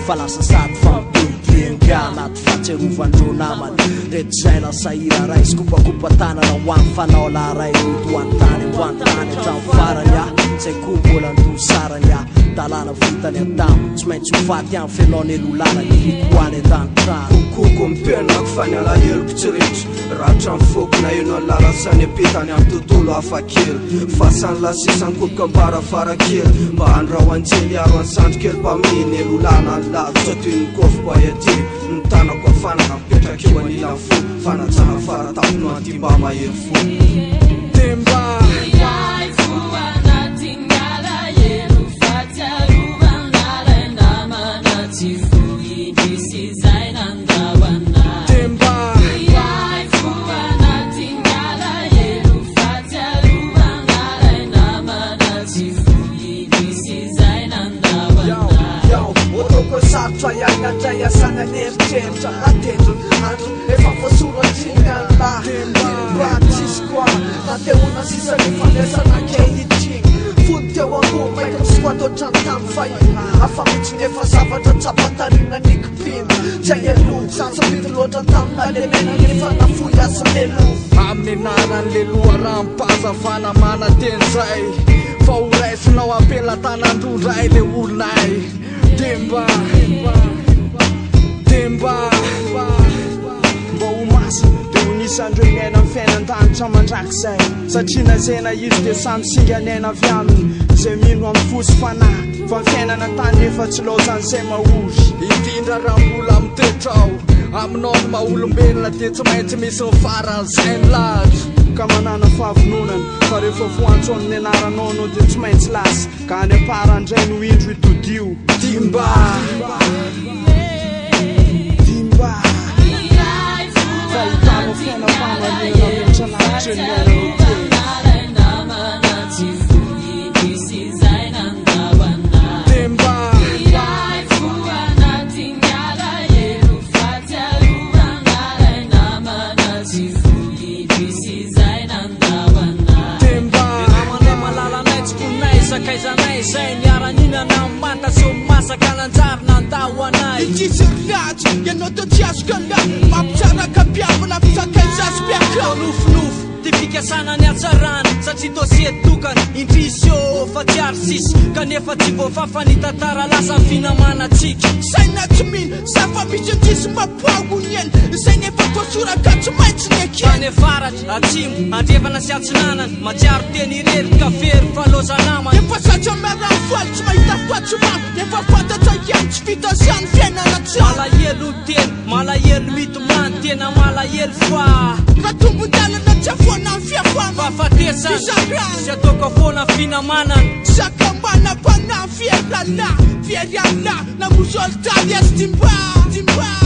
Fa lasa sady fa mitohy dia anaty fahatsiarovandreo namana reto zay lasa hira ray sy kopakopa tanana ho an'ny fanao laharay roto ho an'ny tany ambany tany hatramin'ny farany ah zay koa mbola andosarany ah dalàna vitany adamo tsy maintsy ho faty amin'ny fenao nelolana iriko ho any an-danitra. Koko mipenako fa ny alaheloko tsy ritra ratra ny foko na eno ny lalasany ampitany amin'ny tontolo hafa kely fasany lasisany kopoka ambarafara kely mba andrao anjely aro any sandry kely mpaminy elolana ny lavitra toy ny kofboy aty ny tanako afanana mipetraka eo anilan'ny fo fanajana faratampony anty mba mahery fo. Demba. Iray fo anatin'ny alahelo fahatsiarovana ilay namana tsy foy indrisy izay nandao anay. Demba. Iray fo anatin'ny alahelo fahatsiarovana ilay namana tsy foy indrisy izay nandao anay. Yo, ataoko hoe sarotra iaina ndray asana ny eritreritra atendrony andro efa voasoratriny Allah mba tsisy koa natehoana sisa ny fandraisana ankehitriny fony teo ambony maika misikoato hatrany tamin'ny fahiny afa mihitsy ny efa zavatra tsapatarina ny kipiny tsy aelo sabidy loatra tamina lemena nefa nafoy asa lelo Amin'ny anaran'le loharam-pahazavana mananteny zay fa ho raisinao am-pelatanandro-ndray le olonay. Demba, Demba, mba ho masina dia ho nisan'ireo miaina amin'ny fiainan-danitra mandrakizay satria na izay na izy dia samy singan'aina avy aminy izay mino amin'ny fo sy fanahy fa ny fiainana tany nefa tsy laozan'izay mahory. Indrindra raha mbola mitoetra ao aminao ny maha olombelona dia tsy maintsy misy ny faran'izay ny lahatra. Ka manana fahavononana fa rehefa voantso amin'ny anaranao anao dia tsy maintsy lasa ka any am-parandray no indro itodio. Dimba, Dimba, Iray fo fa hitanao fiainam-pamarinana mihoatra lavitra ny fiainanao teny. ilay namana tsy foy indrisy izay nandao anay. Demba. Iray fo anatin'ny alahelo fahatsiarovana ilay namana tsy foy indrisy izay nandao anay. Demba. Namanay malalanay tsy konay sakaizanay zay niara-nihinana manta sy masaka nanjary nandao anay. Indrisy ratsy ianao teo tsy azoko ala mampitsaraka mpiavana fisakaiza sy mpiaka Nofinofy ty fikasana ny hatsarana satria dosie tokana indrisy eo fa tsy ary sisy kanefa tsy voafafa ny tantara lasa ny finamanatsika. Saina tsy mino zava-misy indrisy mampahony eny izay nefa voasoraka tsy maintsy ny ekeny. Tany avaratra, atsimo, andrefana sy atsinanana matsiaro teny irery ka very fa loza namana. Efa zatra miara-faly tsy mahita fahatsimana efa fantatra ihany tsy vita zany fiainana tsara. Malahelo ny tena, malahelo mitomany tena malahelo fa raha tombon-dalana tsy afoana ny fiafana fahafatesana Fisarahana. sy ataoko foana finamanana. Sakamana-panahy fierana fierana namosoltary azy dimba dimba.